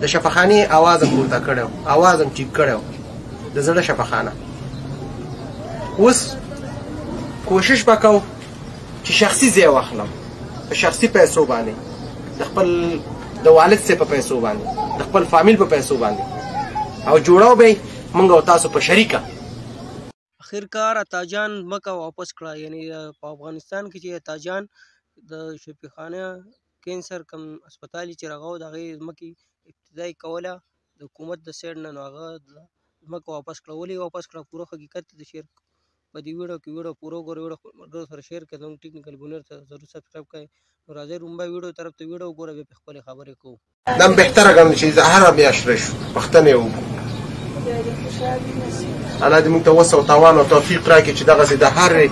د شفاخانې اواز هم پورته کړی، اواز هم ټیټ کړی، د زړه شفاخانه. اوس کوشش به کوو چې شخصي ځای واخلم په شخصي پیسو باندې، د خپل د والد صاحب په پیسو باندې، د خپل فامیل په پیسو باندې، او جوړو به موږ او تاسو په شریکه. اخرکار عطا جان ځمکه واپس کړه. یعنی په افغانستان کې چې عطا جان د شفیخانه کینسر کوم هسپتال چې رغاو، د هغې ځمکې ابتدا یې کوله د حکومت د سایډ نه، نو هغه ځمکه واپس کړه. ولې یې واپس کړه؟ پوره حقیقت د شعر په دې ویډیو کې ویډیو پوره وګورئ، ویډیو خپل ملګرو سره شیر کړئ، زموږ ټیکنیکل بونیر ته ضرور سبسکرایب کړئ. نو راځئ رومبه ویډیو طرف ته ویډیو وګورئ، بیا پرې خپلې خبرې کوو. دا هم بهتره ګڼم چې زه هره میاشت راشو پوښتنه یې وکړو. الله دې موږ ته وس او توان او توفیق راکړي چې دغسې د هرې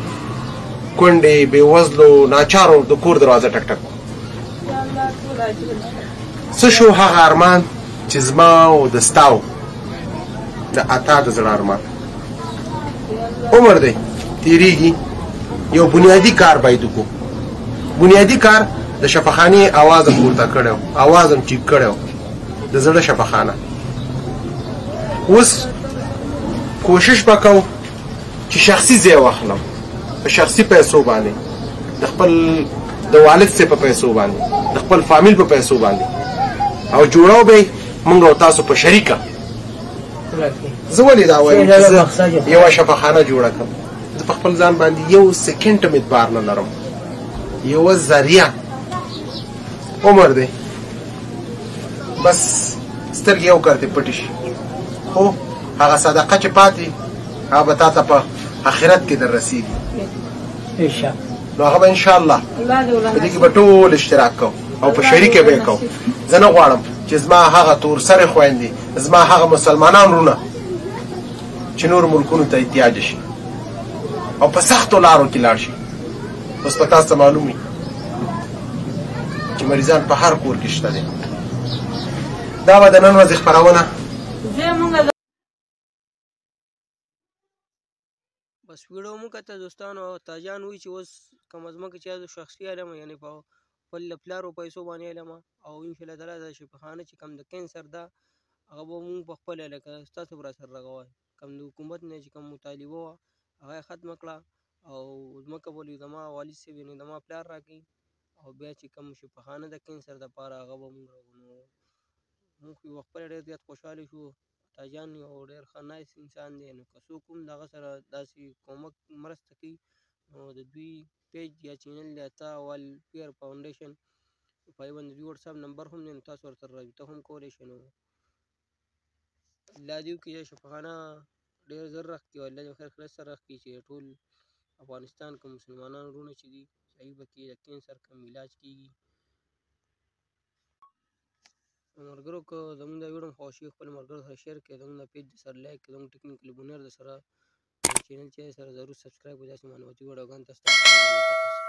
کونډې، بېوزلو، ناچارو د کور دروازه ټک ټک کړو. څه شو هغه ارمان چې زما او د ستا و، د عطا د زړه ارمان؟ عمر دی تېرېږي، یو بنیادي کار باید وکړو. بنیادي کار د شفاخانې اواز هم پورته کړی، اواز هم ټیټ کړی، د زړه شفاخانه. اوس کوشش به کوو چې شخصي ځای واخلم په شخصي پیسو باندې، د خپل د والد صاحب په پیسو باندې، د خپل فامیل په پیسو باندې، او جوړو به موږ او تاسو په شریکه. زه ولې دا وایم چې زه یوه شفاخانه جوړه کړم؟ زه په خپل ځان باندې یو سیکنډ هم اعتبار نه لرم، یوه ذریعه. عمر دی بس سترګې یو کرتې پټې شي، خو هغه صدقه چې پاتې هغه به تا ته په آخرت کې در رسېږي. نو هغه به انشاءالله په دې کې به ټول اشتراک کوو او په شریکه به یې کوو. زه نه غواړم چې زما هغه تور سرې خویندې، زما هغه مسلمانان وروڼه چې نور ملکونو ته احتیاج شي او په سختو لارو کې لاړ شي. اوس په تاسو ته معلوم وي چې مریضان په هر کور کې شته دی. دا به د نن ورځې خپرونه. بس ویډیو مو کته دوستانو. عطا جان وایي چې اوس کومه ځمکه چې شخصي علمه، یعنې په خپل پلارو پیسو باندې علمه، او انشاءالله تعالی دا شفاخانه چې کوم د کینسر ده هغه به موږ په خپله لکه ستاسو به راسره رغوی. کوم د حکومت نه چې کوم مطالبه وه هغه یې ختمه کړه، او ځمکه به زما والد صاحب یعنې زما پلار راکړي، او بیا چې کوم شفاخانه د کینسر دپاره هغه به موږ رغوو. نو موږ خو یو خپله ډېر زیات خوشحاله شو. عطا جان یو ډېر ښه نایس انسان دی، نو که څوک هم د هغه سره داسې کومک مرسته کوي نو د دوی پیج یا چینل دی عطا ویلفیر فاونډیشن، په هغې باندې دوی واټساپ نمبر هم دی، نو تاسو ورسره رابطه هم کولی شئ. نو الله دې وکړي دا شفاخانه ډېر زر رخ کړي، او الله دې خیر خلاص سره رخ کړي چې ټول افغانستان کوم مسلمانان وروڼه چې دي چې هغوی پکې د کینسر کوم علاج کېږي. ملګرو که زموږ دا ویډیو مو خوښ شي خپل ملګرو سره شیر کړئ، زموږ دا پیج د سره لایک کړئ، زموږ ټیکنیکل بونیر د سره چینل چې سره ضرور سبسکرایب کړئ، داسې معلوماتي ویډیوګان تاسو ته.